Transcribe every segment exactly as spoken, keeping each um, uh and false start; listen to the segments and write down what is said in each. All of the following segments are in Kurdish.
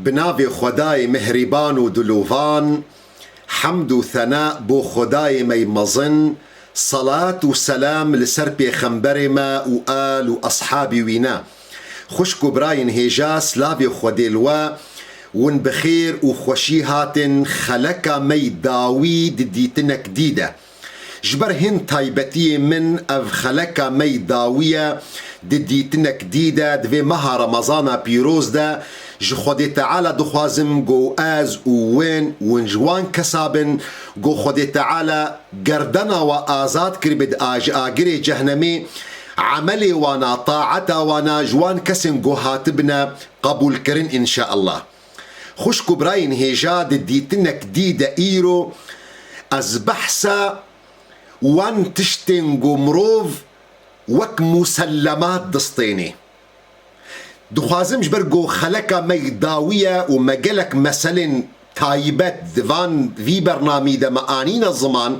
Bi navê Xwedayê mihrîban û dilovan, hemd û thena bo Xwedayê me yê mezin, selat û selam li ser pêxemberê me û al û eshabî wî ne. Xwişk û birayên hêja, silavê Xwedê li we, win bi xêr û xweşî hatin xeleka me yê dawî di dîtinek dî de. Ji ber hin taybetiyê min ev xeleka me yê dawî ye, di dîtinek dî de, di vê meha Remezana pîroz de, ji Xwedê Teala dixwazim ku ez û win, win ji wan kesa bin, ku Xwedê Teala gerdena we azad kiribe di a-, ji agirê cehnemê, emelê wana, taeta wana ji wan kesên ku hatibine qebûlkirin, înşeallah. Xwişk û birayên hêja, di dîtinek dî de îro ez behsa wan tiştên ku mirov wek musellemat distênê. Dixwazim ji ber ku xeleka me yê dawî ye û me gelek meselên taybet di van vî bernamî de me anîne ziman,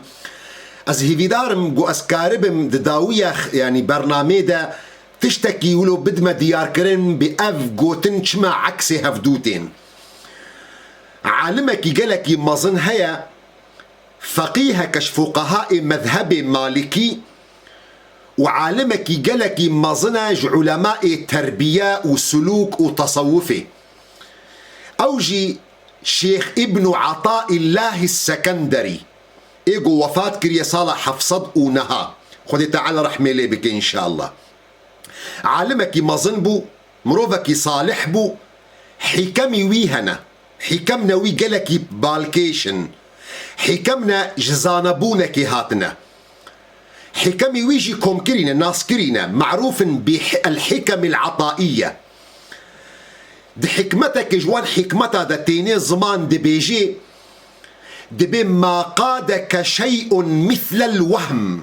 ez hîvîdar im ku ez karibim di dawiya x-, yanî bernamê de tiştekî wilo bidime diyarkirin, bi ev gotin çima eksê hevdû tên. Alimekî gelekî mezin heye, feqîheke ji fuqehaê mezhebê malikî û alimekî gelekî mezin e ji ulemaê terbiye û sulûk û tesewufê. Ew jî Şêx Îbnû Ataîllahî Sekenderî, ê ku wefat kiriye sala heft sed û neh. Xwedê Teala rehmê lê bike înşeallah. Alimekî mezin bû, mirovekî salih bû, hîkemî wî hene. Hîkemne wî gelekî balkêş in. Hîkemne ji zanebûnekê hatine. Hîkemî wî jî komkirî ne, naskirî ne. Merûf in bi hi-, el-hikemil ataîye. Di hikmetekê ji wan hikmeta de tênê ziman dibêjê, dibê ma qadeke şey'un mislel wehm.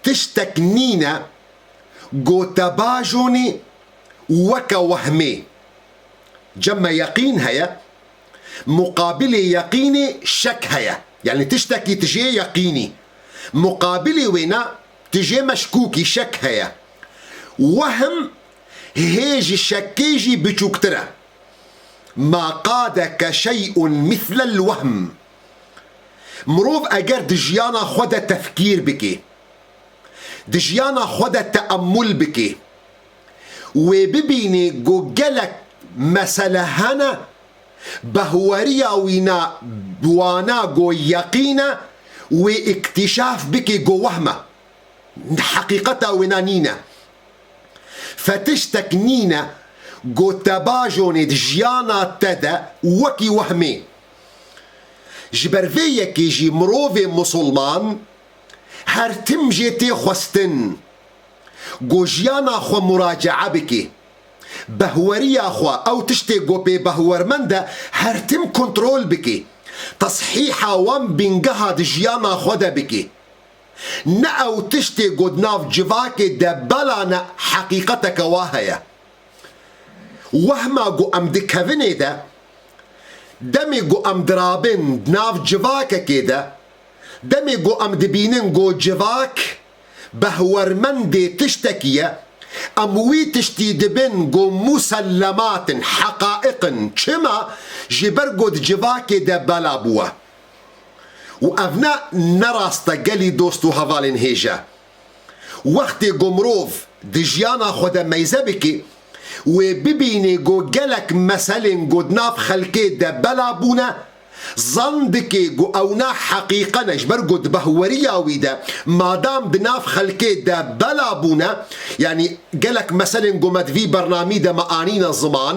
Tiştek nîne, ku te bajonî weke wehmê. Cem me yeqîn heye, muqabilê yeqînê şek heye. Yanî tiştekî tu jê yeqînî. Muqabilê wêna tu jê meşkûkî, şek heye. Wehm hê ji şekê jî biçûktir e. Ma qadeke şey'un mislel wehm. Mirov eger di jiyana xwe de tefkîr bike, di jiyana xwe de teemmul bike, wê bibîne ku gelek mesele hene, behweriya wî na, wana ku yeqîn e, wê îktîşaf bike ku wehm e. Heqîqeta wêna nîne. Fe tiştek nîne ku te bajonê di jiyana te de wekî wehmê. Ji ber vê yekê jî mirovê misilman her tim jê tê xwestin ku jiyana xwe muracaa bike. Behweriya xwe, ew tiştê ku pê behwermend e, her tim kontrol bike. Teshîha wan bingeha di jiyana xwe de bike. Ne ew tiştê ku di nav civakê de bela ne, heqîqeteke wa heye. Wehma ku em di kevinê de, demê ku em dirabin di nav civakekê de, demê ku em dibînin ku civak behwermendê tiştekî ye, em wî tiştî dibin ku musellemat in, heqaiq in. Çima? Ji ber ku di civakê de bela bûwe. Û ev ne, ne rast e gelî dost û hevalên hêje. Wextê ku mirov di jiyana xwe de meyze bike, wê bibîne ku gelek meselên ku di nav xelkê de bela bûne, zan dike ku ew ne heqîqe ne, ji ber ku di behweriya wî de, madam di nav xelkê de bela bûne, yanî gelek meselên ku me di vî bernamî de me anîne ziman,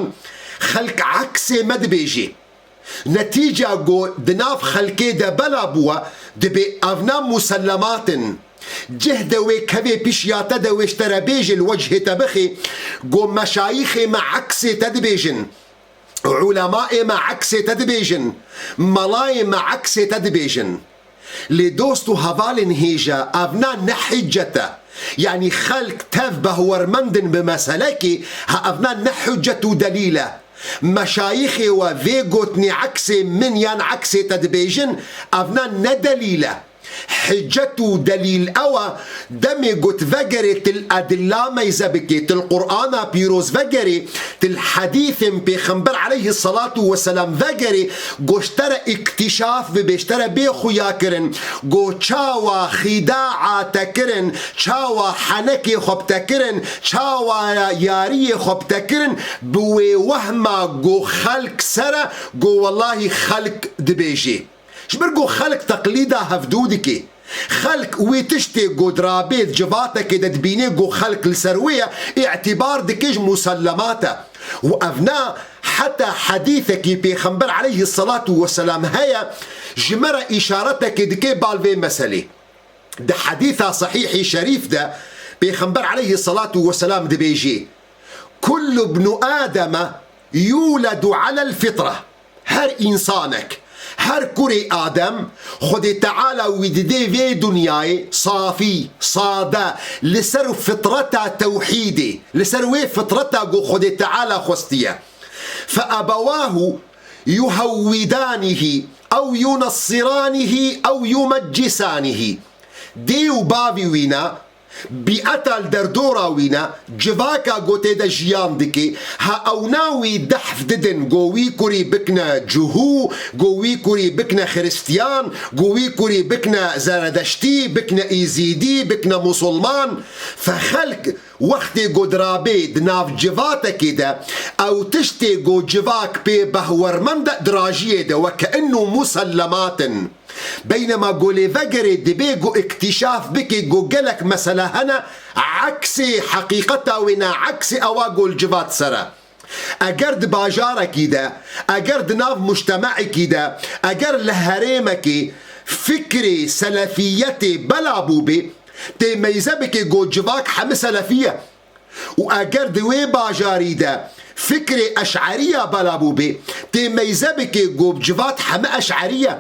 xelk eksê me dibêjê. Netîca ku di nav xelkê de bela bûwe, dibê ev ne musellemat in. Cih de wê kevê pişiya te de wê ji te re bêje, li wechê te bixê, ku meşayîxê me eksê te dibêjin, ulemaê me eksê te dibêjin, melayê me eksê te dibêjin. Lê dost û hevalên hêja, ev ne, ne hicet e. Yanî xelk tev behwermend in bi meselekê, ha ev ne, ne hicet û delîl e. Meşayîxê we vê gotinê eksê min yan eksê te dibêjin, ev ne, ne delîl e. Hicet û delîl ew e, demê got vegerê til edilla meyze bikê, til Qur'ana pîroz vegerê, til hedîfên Pêxember aleyhi salatu ve selam vegerê, go ji te re îktîşaf bibe, ji te re bê xuya kirin, go çawa xîdaa te kirin, çawa henekê xwe bi te kirin, çawa yariyê xwe bi te kirin, bi wê wehma go xelk ser e, go welahî xelk dibêjê. Ji ber ku xelk teqlîda hevdû dike. Xelk wî tiştê ku dirabê di civatekê de dibînê ku xelk li ser wê ye, îtîbar dike ji musellemat e. Û ev ne heta hedîsekî Pêxember aleyhisselatu vesselam heye, ji me re îşaretekê dike bal vê meselê. Di hedîsa sehîhî şerîf de Pêxember aleyhisselatu vesselam dibêjê, Kullu bnu Ademe yuledu alel fitre. Her însanek, her kurê Adem, Xwedê Teala wî didê vê dinyayê safî, sade, li ser fitreta tewhîdê, li ser wê fitreta ku Xwedê Teala xwestiye. Fe ebewahu yuhewwidanihî ew yunessiranihi ew yumeccisanihî. Dê û bavî wî ne, bîeta li derdora wî ne, civaka ku tê de jiyan dike, ha ewna wî dehf didin, ku wî kurî bikne cihû, ku wî kurî bikne xiristiyan, ku wî kurî bikne zeredeştî, bikne îzîdî, bikne musulman. Fe xelk wextê ku dirabê di nav civatekê de, ew tiştê ku civak pê behwermend e, dirajiyê de weke inu musellemat in. Beynema ku lê vegerê dibê ku îktîşaf bike ku gelek mesele hene, eksê heqîqeta wê ne, eksê ewa ku li civat ser e. Eger di bajarekî de, eger di nav mujtemekî de, eger li herêmekê fikrê selefiyetê bela bûbê, tê meyze bike ku civak hemî selefî ye. Û eger di wê bajarî de fikrê eş'eriya bela bûbê, tê meyze bike ku civat heme eş'erî ye.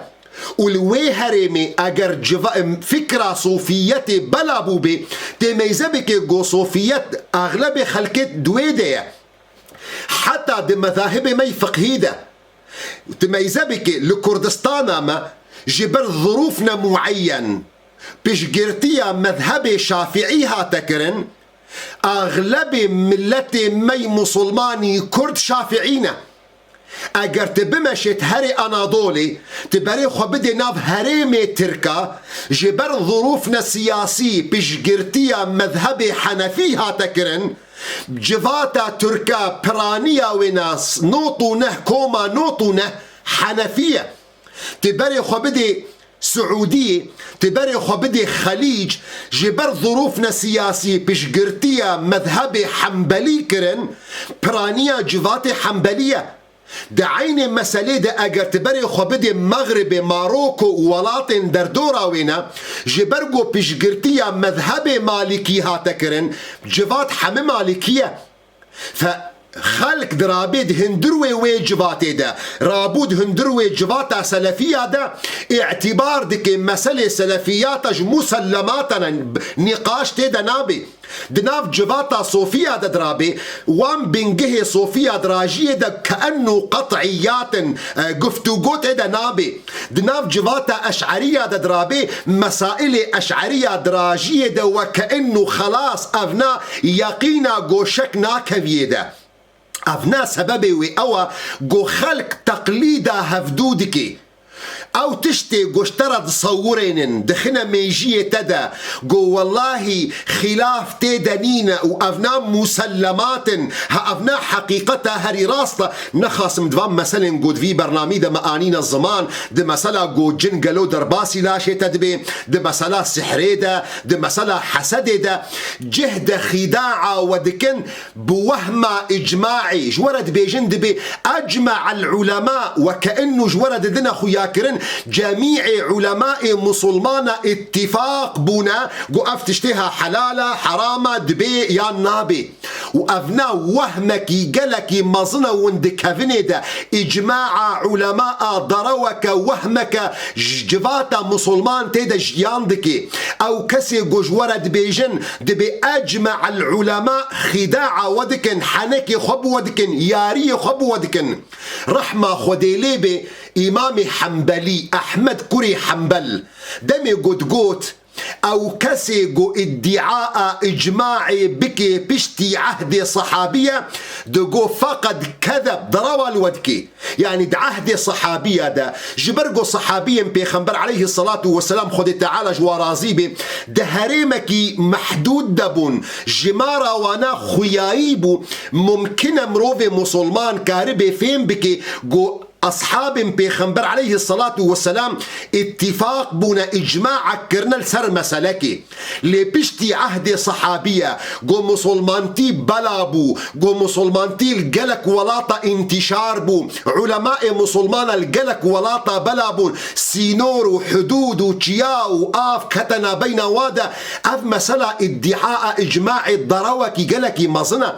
Û li wê herêmê eger civa-, fikra sofiyetê bela bûbê, tê meyze bike ku sofiyet exlebê xelkê di wê de ye. Heta di mezahibê me yî fiqhî de. Ti meyze bike li Kurdistana me ji ber zirûfne mueyyen piştgirtiya mezhebê şafiî hate kirin, axlebê miletê me yî musulmanî kurd şafiî ne. Eger ti bimeşêt herê Anadolê, ti berê xwe bidê nav herêmê Tirka, ji ber zirûfne siyasî piştgirtiya mezhebê henefî hate kirin, civata Tirka piraniya wê ne not û neh koma not û neh henefî ye. Ti berê xwe bidê Siûdiyê, ti berê xwe bidê Xelîc, ji ber zirûfne siyasî piştgirtiya mezhebê Hembelî kirin, piraniya civatê Hembelî ye. Di eynê meselê de eger ti berê xwe bidê Mexribê, Maroko û welatên derdora wê ne, ji ber ku piştgirtiya mezhebê Malikî hate kirin, civat hemî Malikî ye. Fe xelk dirabê di hundir wê wê civatê de, rabû di hundir wê civata selefiya de, îtîbar dike meselê selefiyata ji musellemata ne, nîqaş tê de nabe. Di nav civata sofiya de dirabê, wan bingehê sofiya dirajiyê de ke'enno qet'iyat in, e, guftûgo tê de nabe. Di nav civata eş'eriya de dirabê, mesailê eş'eriya dirajiyê de weke inno xelas evna yeqîna go şek nakeviyê de. Evna sebebê wê ew e go xelk teqlîda hevdû dike. Ew tiştê go ji te re disewirênin, dixine mêjiyê te de, go wellahî xîlaf tê de nîne û evna musellemat in, ha evna heqîqet e, herî rast e. Nexasim di van meselên go di vî bernamî de me anîne ziman, di mesela go cin gelo derbasî laşê te dibe, di mesela sihrê de, di mesela hesedê de, cih de xîdaa we dikin, bi wehma îcmaî, ji we re dibêjin dibê ecme'el ulema, weke innu ji we re didine xuyakirin, cemî'ê ulemaê musulmana îttifaq bûne, go ev tiştê ha helal e, heram e, dibê yan nabê. Û evna wehmekî gelekî mezin e, hûn di kevinê de îcmaa ulemaa dereweke wehmeke ji civata misilman tê de jiyan dike. Ew kesê ku ji we re dibêjin, dibê ecme'el ulema, xîdaa we dikin, henekê xwe bi we dikin, yariyê xwe bi we dikin. Rehma Xwedê lê bê, Îmamê Hembelî, Ehmed kurê Hembel, demê ku digot, ew kesê ku îddiaa îcmaê bike piştî ehdê sehabiye, digo feqed kezeb, derewa li we dike. Yanî di ehdê sehabiya de, ji ber ku sehabiyên Pêxember aleyhisselatu vesselam Xwedê Teala ji wan razî bê, di herêmekî mehdûd de bûn, jimara wana xuyayî bû, mumkin e mirovê musulman karibê fêm bike ku Eshabên Pêxember aleyhisselatu vesselam îttifaq bûne, îcmaek kirine li ser meselekê. Lê piştî ehdê sehabiye, ku musulmantî bela bû, ku musulmantî li gelek welata întîşar bû, ulemaê musulmana li gelek welata bela bûn, sînor û hudûd û çiya û av kete nabeyna wa de, ev mesela îddiaa îcmaê derewekî gelekî mezin e.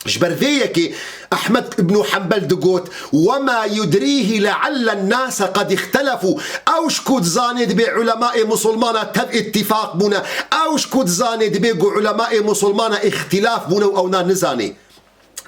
Ji ber vê yekê Ehmed ibnû Hembel digot, "Wema yudrîhî leallen nase qed îxtelefû." Ew ji ku dizanê dibê ulemaê musulmana tev îttifaq bûne. Ew ji ku dizanê dibê ku ulemaê musulmana îxtilaf bûne û ew na nizanê.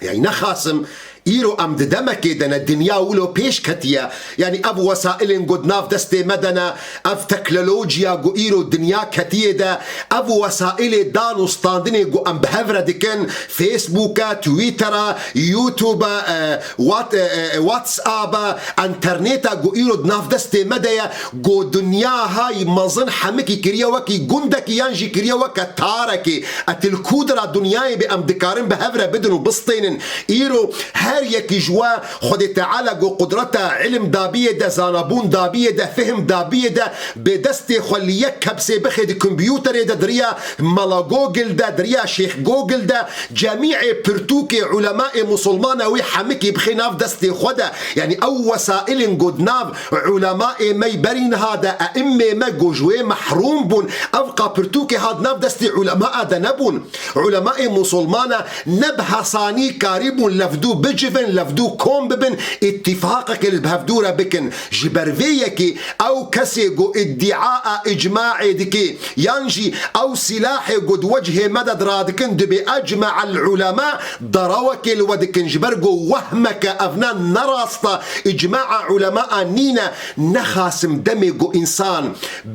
Yanî nexasim, îro em di demekê de ne, dinya wilo pêş ketiye. Yanî ev wesailên ku di nav destê me de ne, ev teknolojiya ku îro dinya ketiye de, ev wesailê dan û standinê ku em bi hev re dikin, Facebook e, Twitter e, YouTube e, e, What-, e, e, WhatsApp e, internet e ku îro di nav destê me de ye, ku dinya hay mezin hemikî kiriye wekî gundekî yan jî kiriye weke tarekê. E, til ku dira dinyayê bê em dikarin bi hev re bidin û bistênin. Îro her yekî ji we Xwedê Teala ku qudreta ilim dabiye de, zanabûn dabiye de, fihim dabiye de, bi destê xwe li yek kepsê bixê di kompûterê de, di riya Mala Google de, di riya Şêx Google de, cemîê pirtûkê ulemaê musulmana wê hemikî bixê nav destê xwe de. Yanî ew wesailên ku di nav ulemaê me berî niha de, eimmê me ku ji wê mehrûm bûn, ev qa pirtûkê ha di nav destê ulemaa de nebûn. Ulemaê musulmana ne bi hesanî karîbûn levdû bicivin, levdû kom bibin, îttifaqekê li bi hevdû re bikin. Ji ber vê yekê ew kesê ku îddiaa îcmaê dike, yan jî ew sîlahê ku di wecihê me de diradikin, dibê ecme'el ulema, derewekê li we dikin. Ji ber ku wehmeke, evna ne rast e, îcmaa ulemaa nîne. Nexasim demê ku însan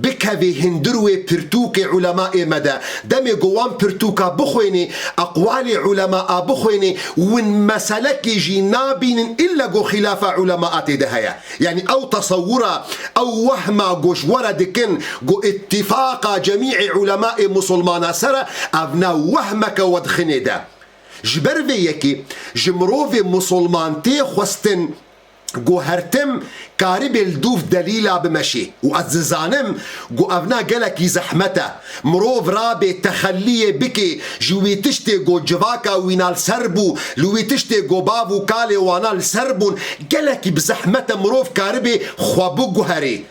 bikevê hundir wê pirtûkê ulemaê me de, demê ku wan pirtûka bixwênê, eqwalê ulemaa bixwênê, win meselekê jî nabînin îlle ku xîlafa ulemaa tê de heye. Yanî ew tesewwura, ew wehma ku ji we re dikin ku îttifaqa cemîê ulemaê musulmana ser e, evna wehmeke we dixinê de. Ji ber vê yekê ji mirovê musulman tê xwestin ku her tim karibê li dûv delîla bimeşê. Û ez dizanim ku evna gelekî zehmet e. Mirov rabê texelliyê bike ji wî tiştê ku civaka wîna li ser bû, li wî tiştê ku bav û kalê wana li ser bûn, gelekî bi zehmet e mirov karibê xwe biguherê.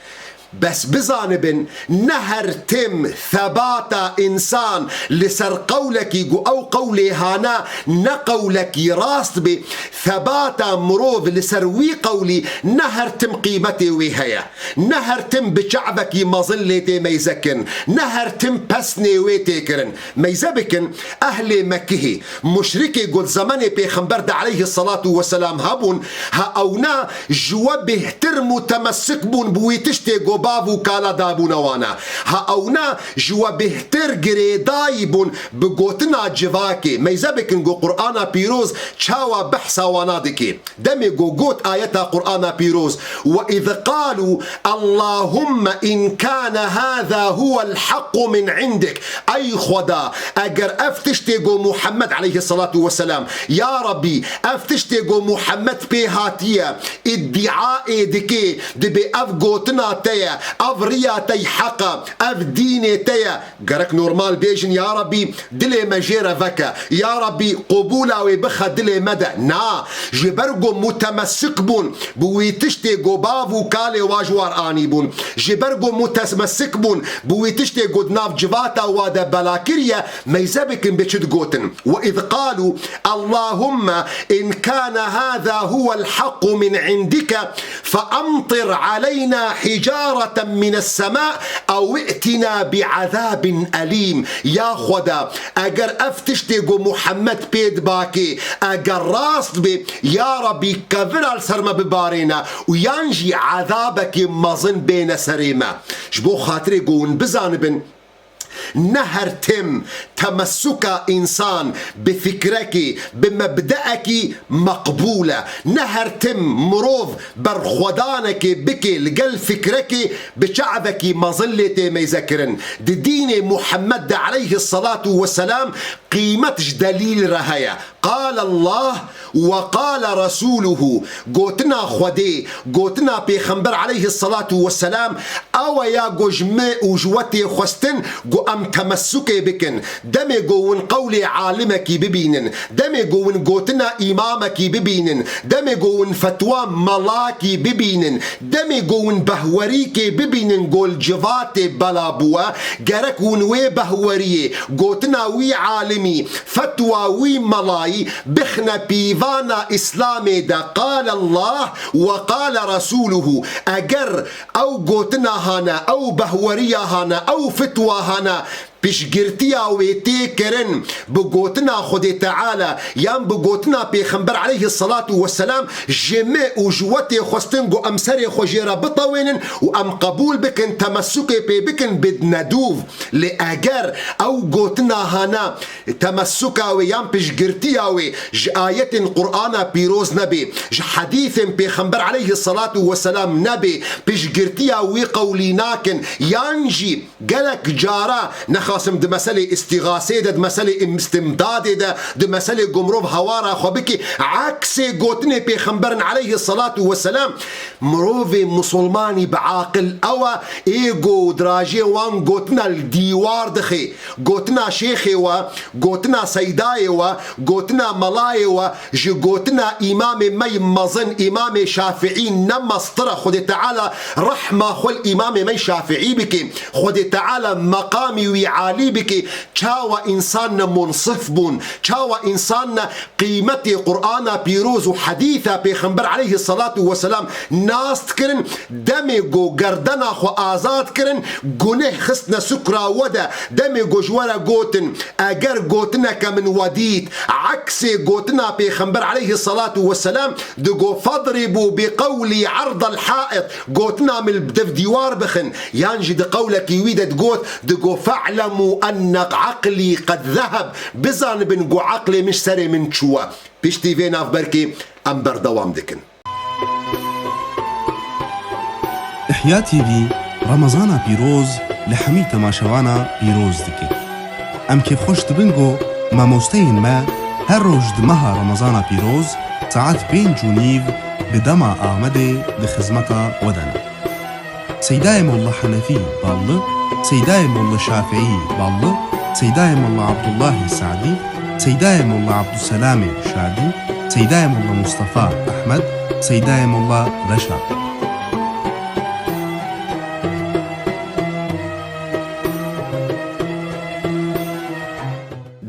Bes bizanibin, ne her tim thebata însan li ser qewlekî ku ew qewlê hana ne qewlekî rast bê, thebata mirov li ser wî qewlî ne her tim qîmetê wê heye. Ne her tim bi çavekî mezin lê tê meyze kirin, ne her tim pesnê wê tê kirin. Meyze bikin, ehlê Mekkihê, muşrikê ku di zemenê Pêxember de aleyhisselatu vesselam hebûn, ha ewna ji we bêhtir mutemessik bûn bi wî tiştê ku bav û kala dabûne wana. Ha ewna ji we bêhtir girêdayî bûn bi gotina civakê. Meyze bikin ku Qur'ana Pîroz çawa behsa wana dike. Demê ku got ayeta Qur'ana Pîroz, "Ve iz qalu Allahumme in kana haza huvel haqqu min indik." Ey Xweda, eger ev tiştê ku Muhammed aleyhisselatu vesselam, ya Rabbî, ev tiştê ku Muhammed pê hatiye, îddiaê dike, dibê ev gotina te ye, Ev riya te yî heq e, ev dînê te ye. Gerek normal bêjin, ya Rabbî, dilê me jê re veke. Ya Rabbî, qubûla wê bixe dilê me de. Na, ji ber ku mutemessik bûn bi wî tiştê ku bav û kalê wa ji war anîbûn. Ji ber ku mutemessik bûn bi wî tiştê ku di nav civata wa de bela kiriye, meyze bikin bi çi digotin. وإذ قالوا اللهم إن كان هذا هو الحق من عندك فأمطر علينا حجارة من السماء أو ائتنا بعذاب أليم. Ya Xweda, eger ev tiştê ku Muhammed pê dibakê, eger rast bê, ya Rabbî, kevira li ser me bibarêne û yan jî ezabekê mezin bêne serê me. Ji bo xatirê ku hûn bizanibin, ne her tim temessuka însan bi fikrekî, bi mebdeekî meqbûl e. Ne her tim mirov berxwedanekê bike li gel fikrekê bi çavekî mezin lê tê meyzekirin. Di dînê Muhammed de aleyhisselatu vesselam qîmet ji delîl re heye. قال الله وقال رسوله. Gotina Xwedê, gotina Pêxember aleyhisselatu vesselam, ew e ya ku ji me û ji we tê xwestin ku em temessukê bikin. Demê ku hûn qewlê alimekî bibînin, demê ku hûn gotina îmamekî bibînin, demê ku hûn fetwa melakî bibînin, demê ku hûn behwerîkê bibînin ku li civatê bela bûye, gerek hûn wê behweriyê, gotina wî alimî, fetwa wî melayî bixine pîvana Îslamê de, قال الله وقال رسوله. Eger ew gotina hane, ew behweriya hane, ew fetwa hane, piştgirtiya wê tê kirin bi gotina Xwedê Teala yan bi gotina Pêxember aleyhisselatu vesselam, ji me û ji we tê xwestin ku em serê xwe jê re bitewênin û em qebûl bikin, temessukê pê bikin, bidne dûv. Lê eger ew gotina hane, temessuka wê yan piştgirtiya wê ji ayetên Qur'ana pîroz nebe, ji hedîsên Pêxember aleyhisselatu vesselam nebe, piştgirtiya wî qewlî nakin, yan jî gelek cara, nexasim di meselê îstîxasê de, di meselê istimdadê de, di meselê ku mirov hawara xwe bike, eksê gotinê Pêxemberin aleyhisselatu vesselam, mirovê musulmanî bi aqil ew e, ê ku dirajê wan gotina li dîwar dixe, gotina şêxê we, gotina seydayê we, gotina melayê we, ji gotina îmamê me yî mezin, îmamê Şafiî ne mestir e. Xwedê Teala rehma xwe li îmamê me yî Şafiî bike. Xwedê Teala meqamî wî alî bike. Çawa însan ne munsif bûn, çawa însan ne qîmetê Qur'ana pîroz û hedîsa Pêxember aleyhisselatu vesselam nas dikirin, demê ku gerdena xwe azad kirin, guneh xistine sukra we de, demê ku ji we re gotin, eger gotineke min we dît, eksê gotina Pêxember aleyhisselatu vesselam, digo, فاضربوا بقولي عرض الحائط, gotina min li dev dîwar bixin, yan jî di qewlekî wî de digot, digo, فاعلموا أن عقلي قد ذهب, bizanibin ku eqlê min ji serê min çûye. Piştî vê navberkê em berdewam dikin. Ihya T V Remezana pîroz li hemî temaşevana pîroz dike. Em kêfxweş dibin ku mamosteyên me her roj di meha Remezana pîroz saet pênc û nîv bi dema Amedê di xizmeta we de ne. Seydayê Molla Henefî Ballı, Seydayê Molla Şafiî Ballı, Seydayê Molla Abdullahî Sadî, Seydayê Molla Abdulselamê Şadî, Seydayê Molla Mustafa Ehmed, Seydayê Molla Reşa.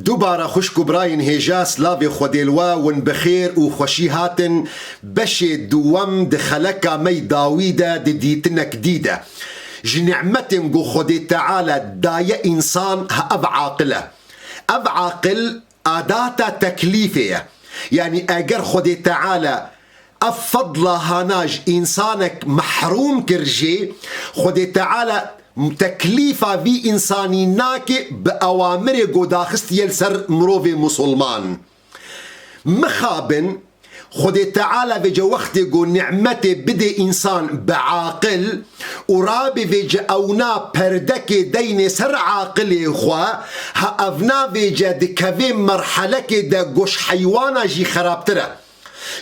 Dubare xwişk û birayên hêja, silavê Xwedê li we, hûn bi xêr û xweşî hatin. Beşê duwem di xeleka me yî dawî de, di dîtinek dî de. Ji nîmetên ku Xwedê Teala daye însan, ha ev aqil e. Ev aqil adata teklîfê ye. Yanî eger Xwedê Teala ev fedla hana ji însanek mehrûm kir jê, Xwedê Teala teklîfa vî însanî nake bi ewamirê ku daxistiye li ser mirovê musulman. Mixabin, Xwedê Teala vêce wextê ku nîmetê bidê însan bi aqil û rabê vêce ewna perdekê deynê ser aqilê xwe, ha evna vêce dikevê merhelekê de ku ji heywana jî xerabtir e.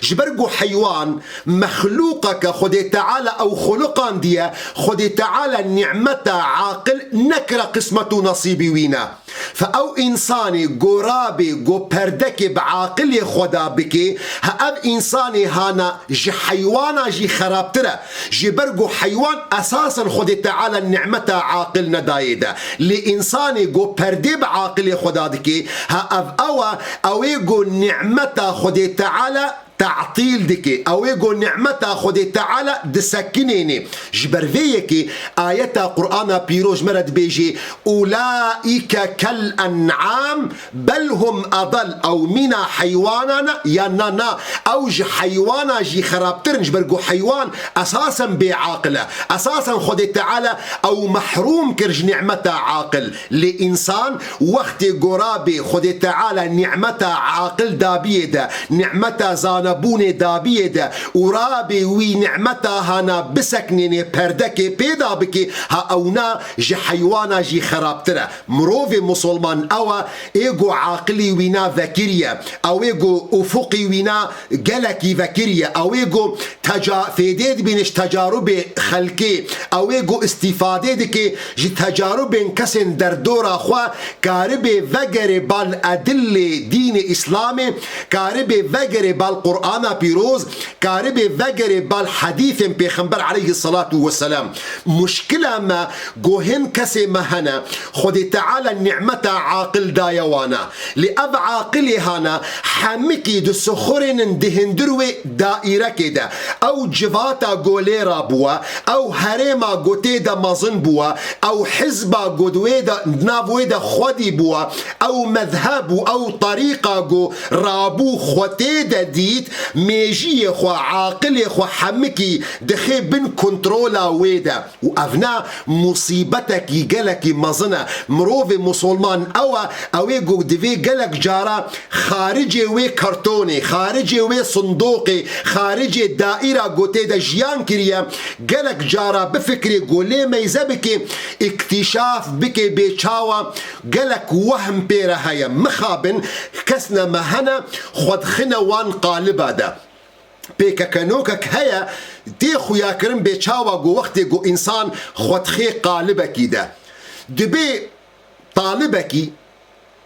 Ji ber ku heywan mexlûqeke Xwedê Teala ew xuluqandiye, Xwedê Teala nîmeta aqil nekira qismet û nesîbî wî ne. Fe ew însanê gorabê go perdekê bi aqilê xwe da bikê, he ev însanê hana ji heywana jî xerabtir e. Ji ber ku heywan esasen Xwedê Teala nîmeta aqil nedayê de. Lê însanê ku perdê bi aqilê xwe da dikê, ha ev ew e, ew ê ku nîmeta Xwedê Teala te'tîl dike. Ew ê ku nîmeta Xwedê Teala disekinêne. Ji ber vê yekê ayeta Qur'ana Pîroz ji me re dibêje, "Ulaîke kel en'am." Bel hum adal, ew mîna heywanan e ya na, na, ew ji heywana jî xerabtir in, ji ber ku heywan esasen bêaqil e, esasen Xwedê Teala ew mehrûm kir ji nîmeta aqil. Lê însan wextê gorabê Xwedê Teala nîmeta aqil dabiyê de, nîmeta zanebûnê dabiyê de û rabê wî nîmeta hana biseknênê perdekê pê da bikê, ha ewna ji heywana jî xerabtir e. Mirovê musulman ew e, ê ku aqilî wîna vekiriye, ew ê ku ufuqî wîna gelekî vekiriye, ew ê ku teca-, fêdê dibîne ji tecarubê xelkê, ew ê ku îstîfadê dike ji tecarubên kesên derdora xwe, karibê vegerê bal edilê dînê Îslamê, karibê vegerê bal Qur'ana Pîroz, karibê vegerê bal hedîfên Pêxember aleyhisselatu vesselam. Muşkila me ku hin kesê me hene, Xwedê Teala nîmeta aqil daye wana. Lê ev aqilê hana hemikî di sixurênin di hindir wê daîrekê de. Ew civata ku lê rabûwa, ew herêma ku tê de mezin bûwa, ew hizba ku di wê de, di nav wê de xwedî bûwa, ew mezheb û ew terîqa ku rabû xwe tê de dît, mêjiyê xwe, aqilê xwe hemikî dixe bin kontrola wê de. Û evna musîbetekî gelekî mezin e. Mirovê musulman ew e, ew ê ku divê gelek cara xaricê wê kartonê, xaricê wê sindoqê, xaricê daîra ku tê de jiyan kiriye, gelek cara bifikirê ku lê meyze bike, îktîşaf bike bê çawa gelek wehm pê re heye. Mixabin kesne me hene xwe dixine wan qaliba de. Pêkekenokek heye, tê xuyakirin bê çawa ku wextê ku însan xwe dixê qalibekî de. Dibê talibekî,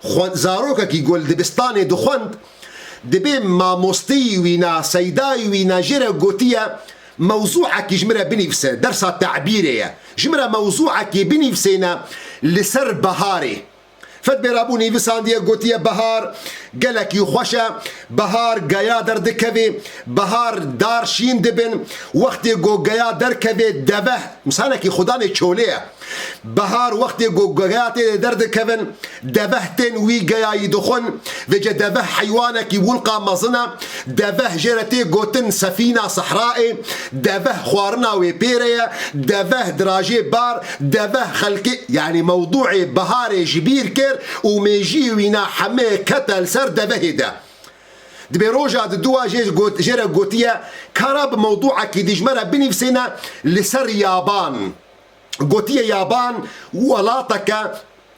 xwe-, zarokekî ku li dibistanê dixwend, dibê mamosteyî wîna, seydayî wîna jê re gotiye, mewzûekî ji min re binivîse, dersa tebîrê ye. Ji min re mewzûekî binivîsêne li ser beharê. Fed bê rabû nivîsandiye, gotiye, "Bihar gelekî xweş e, bihar geya derdikevê, bihar dar şîn dibin, wextê ku geya derkevê deveh, misalekî xudanê çolê ye. Bihar wextê ku geya tê de derdikevin, deveh tên wî geyayî dixwin, vêce deveh heywanekî wilqa mezin e, deveh jê re tê gotin sefîna sehrayê, deveh xwarina wê pê re ye, deveh dirajê bar, deveh xelkê, yanî mewdûê biharê ji bîr kir û mêjiyê wîna hemê kete li ser devehê de." Dibê roja di dua jê got-, jê re gotiye, "Kara bi mewdûekî dî ji me re binivîsêne li ser yaban." Gotiye yaban welateke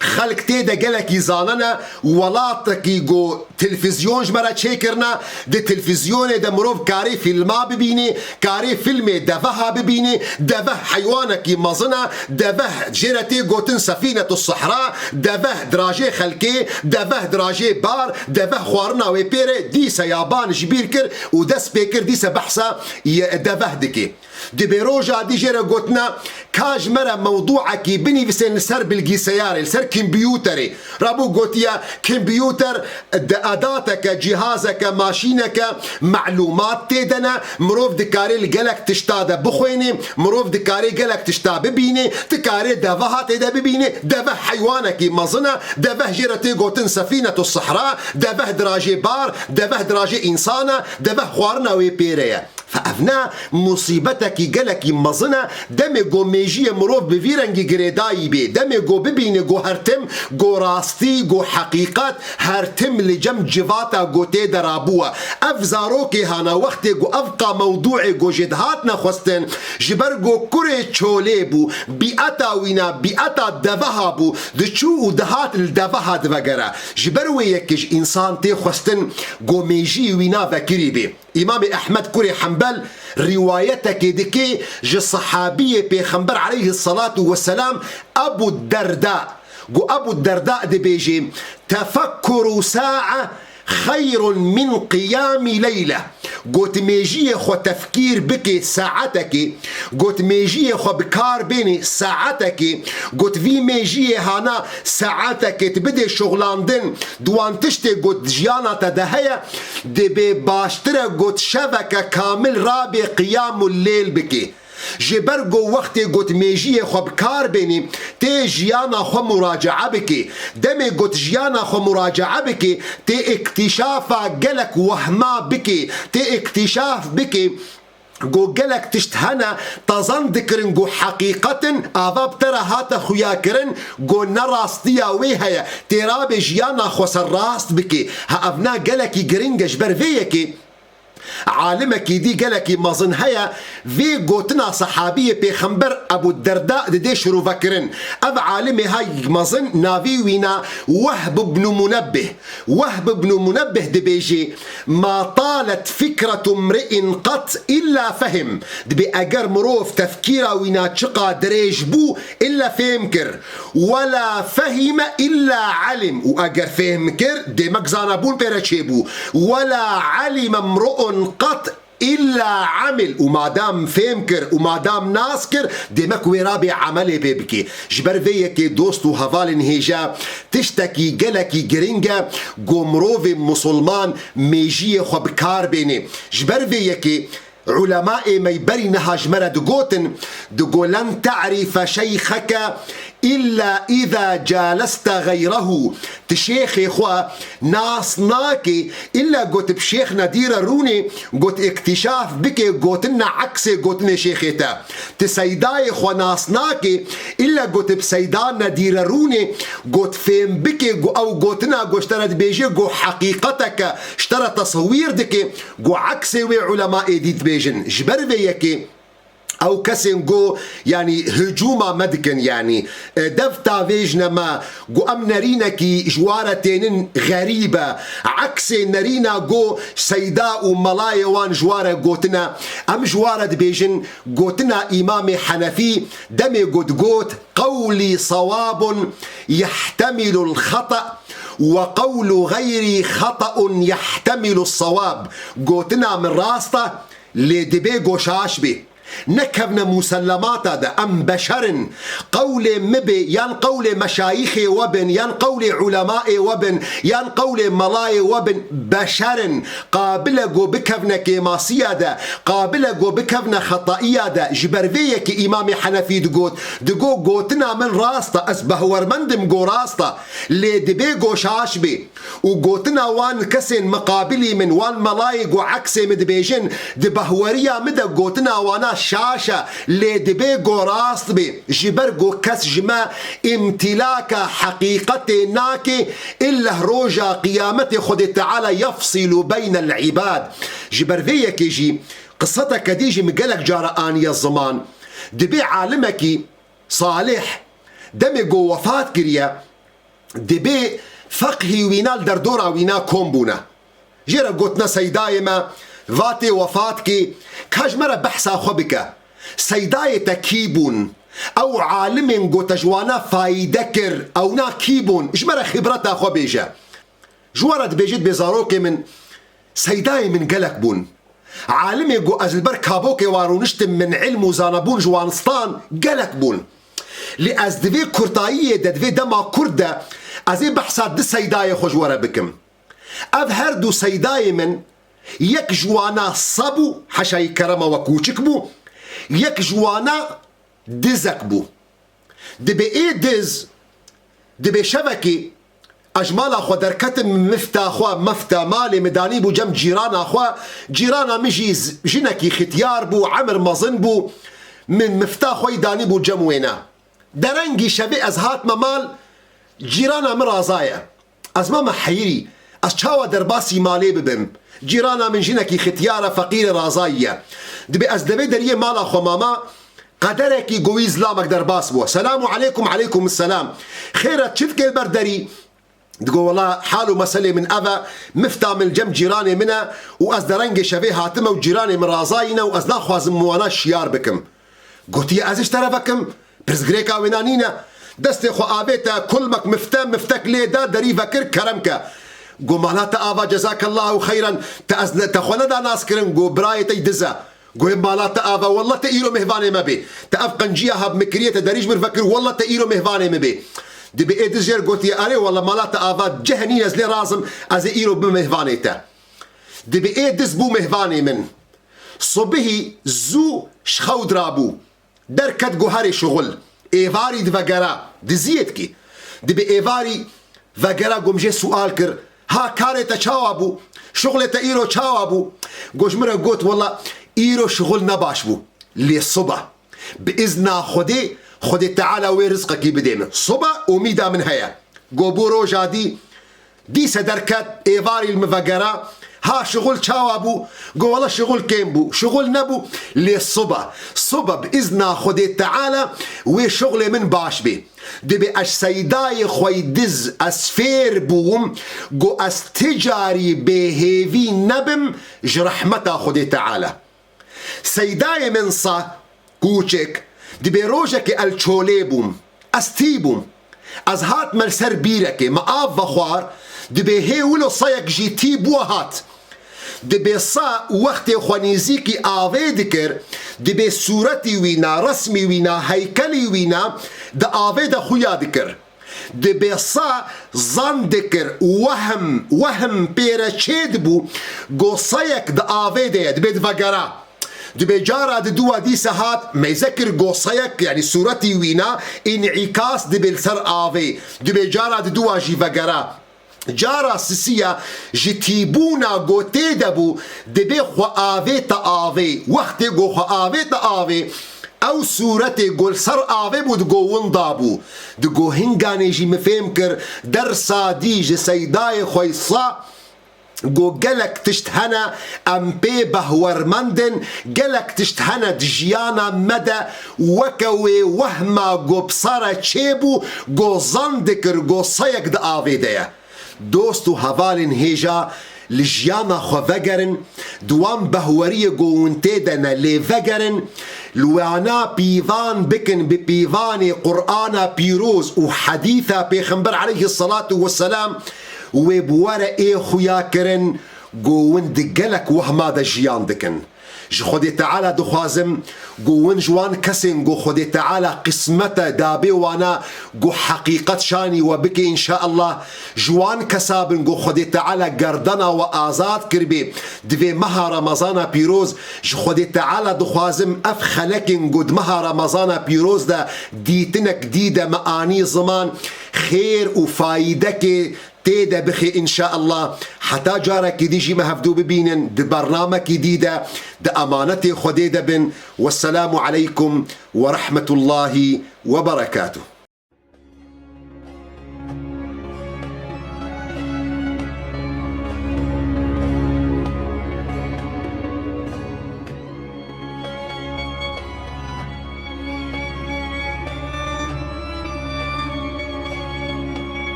xelk tê de gelekî zanene, welatekî ku televîzyon ji me re çêkirine, di televîzyonê de mirov karê fîlma bibînê, karê fîlmê deveha bibînê, deveh heywanekî mezin e, deveh jê re tê gotin sefînetu sehra, deveh dirajê xelkê, deveh dirajê bar, deveh xwarina wê pê re, dîse yaban ji bîr kir û dest pê kir dîse behsa ye-, deveh dike. Dibê roja dî jê re gotina, "Ka ji me re mewdûekî binivîsên li ser bilgîseyarê, li ser kompîuterê." Rabû gotiye, kompîuter de edateke, cîhazeke, maşîneke, melûmat tê de ne, mirov dikarê li gelek tişta de bixwênê, mirov dikarê gelek tişta bibînê, dikarê deveha tê de bibînê, deveh heywanekî mezin e, deveh jê re tê gotin sefînetu sehra, deveh dirajê bar, deveh dirajê însan e, deveh xwarina wê pê re ye. Fe evna musîbetekî gelekî mezin e, demê ku Jiyê mirov bi vî rengî girêdayî bê. Demê go bibîne go her tim, go rastî, go heqîqet, her tim li cem civata go tê de rabûwa. Ev zarokê hana wextê go ev qa mewdûê go jê dihatne xwestin, ji ber go kurê çolê bû, bîeta wîna bîeta deveha bû, diçû û dihat li deveha divegere. Ji ber wê yekê ji însan tê xwestin go mêjiyê wîna vekirî bê. Îmamê Ehmed kurê Hembel rîwayetekê dike ji sehabiyê Pêxember aleyhisselatu vesselam Ebu Derda. Go Ebu Derda dibêje, "Tefekkuru sa'a xeyrun min qiyami leyle." Got mêjiyê xwe tefkîr bike saetekê. Got mêjiyê xwe bi kar bêne saetekê. Got vî mêjiyê hana saetekê tu bidê şoxlandin, di wan tiştê got jiyana te de heye, dibê baştir e got şeveke kamil rabê qiyamul lêl bikê. Ji ber got wextê got mêjiyê xwe bi kar bênî, tê jiyana xwe muracaa bikê. Demê got jiyana xwe muracaa bikê, tê îktîşafa gelek wehma bikê, tê îktîşaf bikê. Go gelek tişt hene, tezan dikirin go heqîqet in, ava bi te re hate xuyakirin, go ne rastiya wê heye. Tê rabê jiyana xwe ser rast bikê. Ha ev na gelekî giring e, ji ber vê yekê alimekî dî gelekî mezin heye, vê gotina sehabiyê Pêxember Ebu Derda didê şirovekirin. Ev alimê hay mezin navê wîna Wehb ibn Munebbih. Wehb ibn Munebbih dibêjê, "Ma talet fikretu mri'in qat illa fehim." Dibê eger mirov tefkîra wîna çiqa dirêj bû, illa fêm kir. "Wela fehime illa alim." Û eger fêm kir, demek zanabûn pê re çêbû. "Wela alime mru'un qat illa amil." Û madam fêm kir û madam nas kir, demek wê rabê emelê pê bikê. Ji ber vê yekê dost û hevalên hêja tiştekî gelekî giring e, go mirovê musulman mêjiyê xwe bi kar bênê. Ji ber vê yekê ulemaê me berî niha ji me re digotin, digo, "Len te'rife şeyxeke illa iza caleste gayrehu." Tu şêxê xwe nas nake, illa got bi şêxna dî re rûnê, got îktîşaf bike, gotin ne eksê gotinê şêxê te. Tu seydayê xwe nas nake, illa got bi seydana dî re rûnê, got fêm bike, go ew gotina go ji te re dibêje, go heqîqeteke ji te re teswîr dike, go eksê wê ulema êdî dibêjin. Ji ber vê yekê ew kesên go, yanî, hicûma me dikin, yanî, e, dev tavêjne me, go em nerînekî ji wa re tênin xerîb e. Eksê nerîna go seyda û melayê wan ji wa re gotine. Em ji wa re dibêjin, gotina Îmamê Henefî demê go digot, "Qewlî sewabun yehtemilul xeta we qewlu xeyrî xetaun yehtemilus sewab." Gotina min rast e, lê dibê go şaş bê. Nekevne musellemata de, em beşer in. Qewlê min bê, yan qewlê meşayîxê we bin, yan qewlê ulemaê we bin, yan qewlê melayê we bin, beşer in. Qabil e go bikevne kêmasiya de, qabil e go bikevne xetaiya de. Ji ber vê yekê Îmamê Henefî digot, digo, gotina min rast e, ez behwermend im go rast e, lê dibê go şaş bê. Û gotina wan kesên miqabilî min, wan melayê go eksê min dibêjin, di behweriya min de gotina wana şaş e, lê dibê go rast bê. Ji ber go kes ji me îmtîlaka heqîqetê nake, illeh roja qiyametê Xwedê Teala yefsîlu beynel îbad. Ji ber vê yekê jî qiseteke dî jî min gelek cara aniye ziman. Dibê alimekî salih demê go wefat kiriye, dibê feqhî wîna li derdora wîna kom bûne. Jê re gotine seydayê me, vatê wefat kî, ka ji me re behsa xwe bike. Seydayê te kî bûn? Ew alimên go te ji wana fayde kir, ewna kî bûn? Ji me re xibreta xwe bêje. Ji we re dibêje, dibê zarokê min, seydayê min gelek bûn. Alimê go ez li ber kabokê wan rûniştim, min ilm û zanebûn ji wan stan, gelek bûn. Lê ez di vê kurtayiyê de, di vê dema kurt de, ez ê behsa du seydayê xwe ji we re bikim. Ev her du seydayê min, yek ji wana se bû, heşayî kerema we kûçik bû, yek ji wana dizek bû. Dibê ê diz, dibê şevekê ez ji mala xwe derketim, mifta xwe, mefta malê min danîbû cem cîrana xwe. Cîrana min jî z-, jinekî xitiyar bû, emir mezin bû. Min mifta xwe yî danîbû cem wêne. Derengî şevê ez hatime mal, cîrana min razaye. Ez mame heyirî, ez çawa derbasî malê bibim? Cîrana min jinekî xitiyar e, feqîr e, razayî ye. Dibê ez devê deriyê mala xwe mama, qederekî go wî zilamek derbas bû. Selamu aleykum, aleykum selam. Xêr e, çi dikê li ber derî? Digo, wela hal û meselê min ev e, mifta min li cem cîranê min e û ez derengê şevê hatime û cîranê min razayî ne û ez naxwazim min wana şiyar bikim. Gotiye, ez ji te re vekim, pirsgirêka wêna nîne. Destê xwe avête, kulmek mifte, miftek lê da, derî vekir, kerem ke. Go, mala te ava, cezakallahu xeyran, te ez ne, te xwe neda nas kirin, go, birayê te yî diz e. Goyê, mala te ava, wella te îro mêhvanê me bê. Te ev qenciya ha bi min kiriye, te derî ji min vekir, wella te îro mêhvanê me bê. Dibê ê diz jêr gotiye, erê wella mala te ava, ceh nîn, ez lê razim, ez ê îro bim mêhvanê te. Dibê ê diz bû mêhvanê min. Subihî zû ji xew dirabû. Derket, go herê şixul. Êvarî divegera, diziyê dikî. Dibê êvarî vegera, go min jê sual kir, ha karê te çawa bû? Şixulê te îro çawa bû? Go ji min re got, wela îro şixul ne baş bû. Lê sibe, bi izna Xwedê, Xwedê Teala wê rizqekî bidê min. Sibe umîda min heye. Go bû roja dî, dîse derket, êvarî li min vegera, ha şixul çawa bû? Go wela şixul kêm bû, şixul nebû. Lê sibe, sibe bi izna Xwedê Teala wê şixulê min baş bê. Dibê ez seydayê xwe yî diz ez fêr bûm, go ez ti carî bêhêvî nebim ji rehmeta Xwedê Teala. Seydayê min sa kûçik, dibê rojekê el çolê bûm, ez tî bûm. Ez hatime li ser bîrekê, me av vexwar, dibê hê wilo sayek jî tî bû hat. Dibê sa wextê xwe nêzîkî avê dikir, dibê sûretî wîna, resmî wîna, heykelî wîna di avê de xuya dikir. Dibê sa zan dikir, wehm, wehm pê re çê dibû, go sayek di avê de ye, dibê divegera. Dibê cara diduwa dîse hat, meyze kir go sayek, yanî sûretî wîna, înîkas dibê li ser avê. Dibê cara diduwa jî vegera. Cara sisiya ji tîbûna go tê de bû, dibê xwe avête avê. Wextê go xwe avête avê, ew sûretê go li ser avê bû, digo winda bû. Digo hinganê jî min fêm kir, dersa dî ji seydayê xwe yî sa, go gelek tişt hene, em pê behwermend in, gelek tişt hene di jiyana me de, weke wê wehma go bi sa re çêbû, go zan dikir, go sayek di avê de ye. Dost û hevalên hêja, li jiyana xwe vegerin, di wan behweriyê go hûn tê de ne lê vegerin, li wana pîvan bikin bi pîvanê Qur'ana pîroz û hedîsa Pêxember aleyhisselatu vesselam, wê bi we re ê xuya kirin, go hûn di gelek wehma de jiyan dikin. Ji Xwedê Teala dixwazim, go hûn ji wan kesên go Xwedê Teala qismete dabê wana, go heqîqet şanî we bike înşaallah. Ji wan kesa bin go Xwedê Teala gerdena we azad kiribê. Di vê meha Remezana pîroz ji Xwedê Teala dixwazim ev xelekên go di meha Remezana pîroz de dîtinek dî de me anî ziman, xêr û fayîdekê tê de bixê înşaallah. Heta carekî dî jî me hevdû bibînin di bernamekî dî de, di emanetê Xwedê de bin. Wesselamu aleykum ve rahmetullahi ve berekatuh.